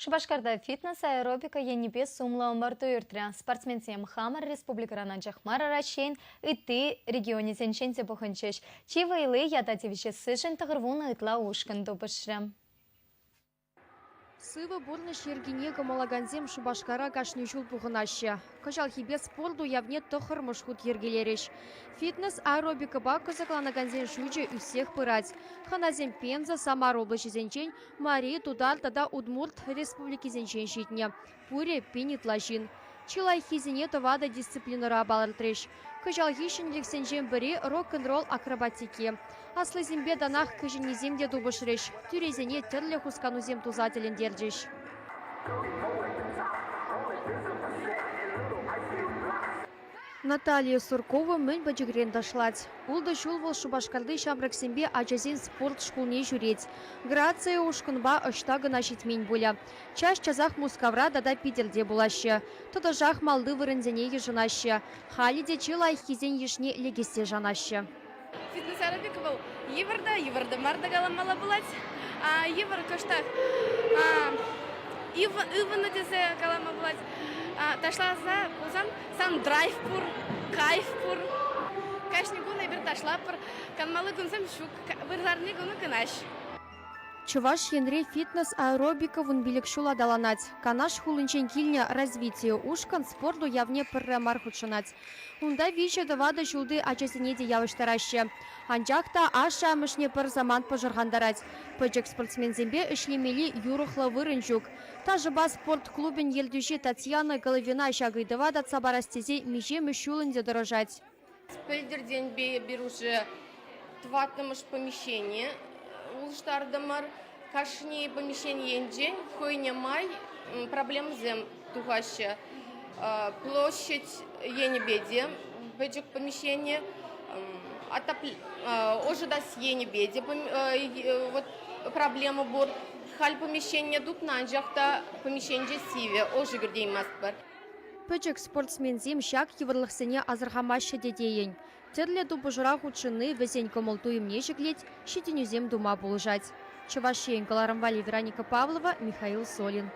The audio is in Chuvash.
Шупашкарта фитнес-аэробика енӗпе сумлӑ ӑмӑрту иртрӗ. Спортсменсем хамӑр республикӑран анчах мар, Раҫҫейӗн ытти регионӗсенчен те пухӑнчӗҫ. Чи вӑйли ята тивӗҫессишӗн 90 ытла ушкӑн тупӑшрӗ. Сывӑ пурнӑҫ йӗркине кӑмӑллакансем Шупашкара кашни ҫул пухӑнаҫҫӗ. Кӑҫалхипе спорт уявне тӑххӑрмӗш хут йӗркелерӗҫ. Фитнес-аэробикӑпа кӑсӑкланакансен шучӗ ӳссех пырать. Хӑнасем Пенза, Самар облаҫӗсенчен, Мари, Тутар тата Удмурт республикисенчен ҫитнӗ. Пурӗ пин ытла ҫын. Чи лайӑххисене тӑватӑ дисциплинӑра палӑртрӗҫ. Кӑҫалхи ҫӗнӗлӗхсенчен пӗри рок-н-ролл акробатики. Аслисемпе танах кӗҫӗннисем те тупӑшрӗҫ, тӳресене тӗрлӗ хусканусем туса тӗлӗнтерчӗҫ. Наталья Суркова мӗн пӗчӗкрен ташлать. Ултӑ ҫул вӑл Шупашкарти ҫамрӑксемпе ачасен спорт шкулне ҫӳрет. Грация ушкӑнпа ӑҫта кӑна ҫитмен пулӗ. Час-часах Мускавра тата Питӗрте пулаҫҫӗ. Тӑтӑшах малти вырӑнсене йышӑнаҫҫӗ. Халӗ те чи лайӑххисен йышне лекессе шанаҫҫӗ. Фитнес-аэробика вӑл йывӑр та, йывӑр та мар та каламалла пулать. Йывӑр кӑштах ывӑннӑ тесе калама пулать. Ташласа пулсан сан драйв пур, кайф пур. Кашни кун эпир ташлатпӑр. Канмалли кунсем ҫук, вырсарни кунӗ кӑна. Чӑваш Енре фитнес-аэробика 15 ҫул аталанать. Канаш хулинчен килнӗ «Развитие» ушкӑн спорт уявне пӗрре мар хутшӑнать. Унта виҫӗ-тӑватӑ ҫулти ачасене те явӑҫтараҫҫӗ. Анчах та ашшӗ-амӑшне пӗр самант пӑшӑрхантарать. Пӗчӗк спортсменсемпе ӗҫлемелли юрӑхлӑ вырӑн ҫук. Ташӑпа спорт клубӗн ертӳҫи Татьяна Головина ҫак ыйтӑва татса парас тесе миҫемӗш ҫул ӗнтӗ тӑрӑшать. Пӗлтӗртенпе эпир уже тӑваттӑмӗш помещение улӑштартӑмӑр. Кашни помещени енчен хӑйне май проблемӑсем тухаҫҫӗ. Площадь енӗпе те пӗчӗк помещени, ӑшӑтас енӗпе те вот проблема пур. Халь помещение тупнӑ, анчах та помещенинче сивӗ, ӑшӑ кӗртейместпӗр. Пӗчӗк спортсменсем ҫак йывӑрлӑхсене асӑрхамаҫҫӗ те тейӗн. Тӗрлӗ тупӑшура хутшӑнни вӗсен кӑмӑл-туйӑмне ҫӗклет, ҫитӗнӳсем тума пулӑшать. Чӑваш Ен кӑларӑм валли Вероника Павлова, Михаил Солин.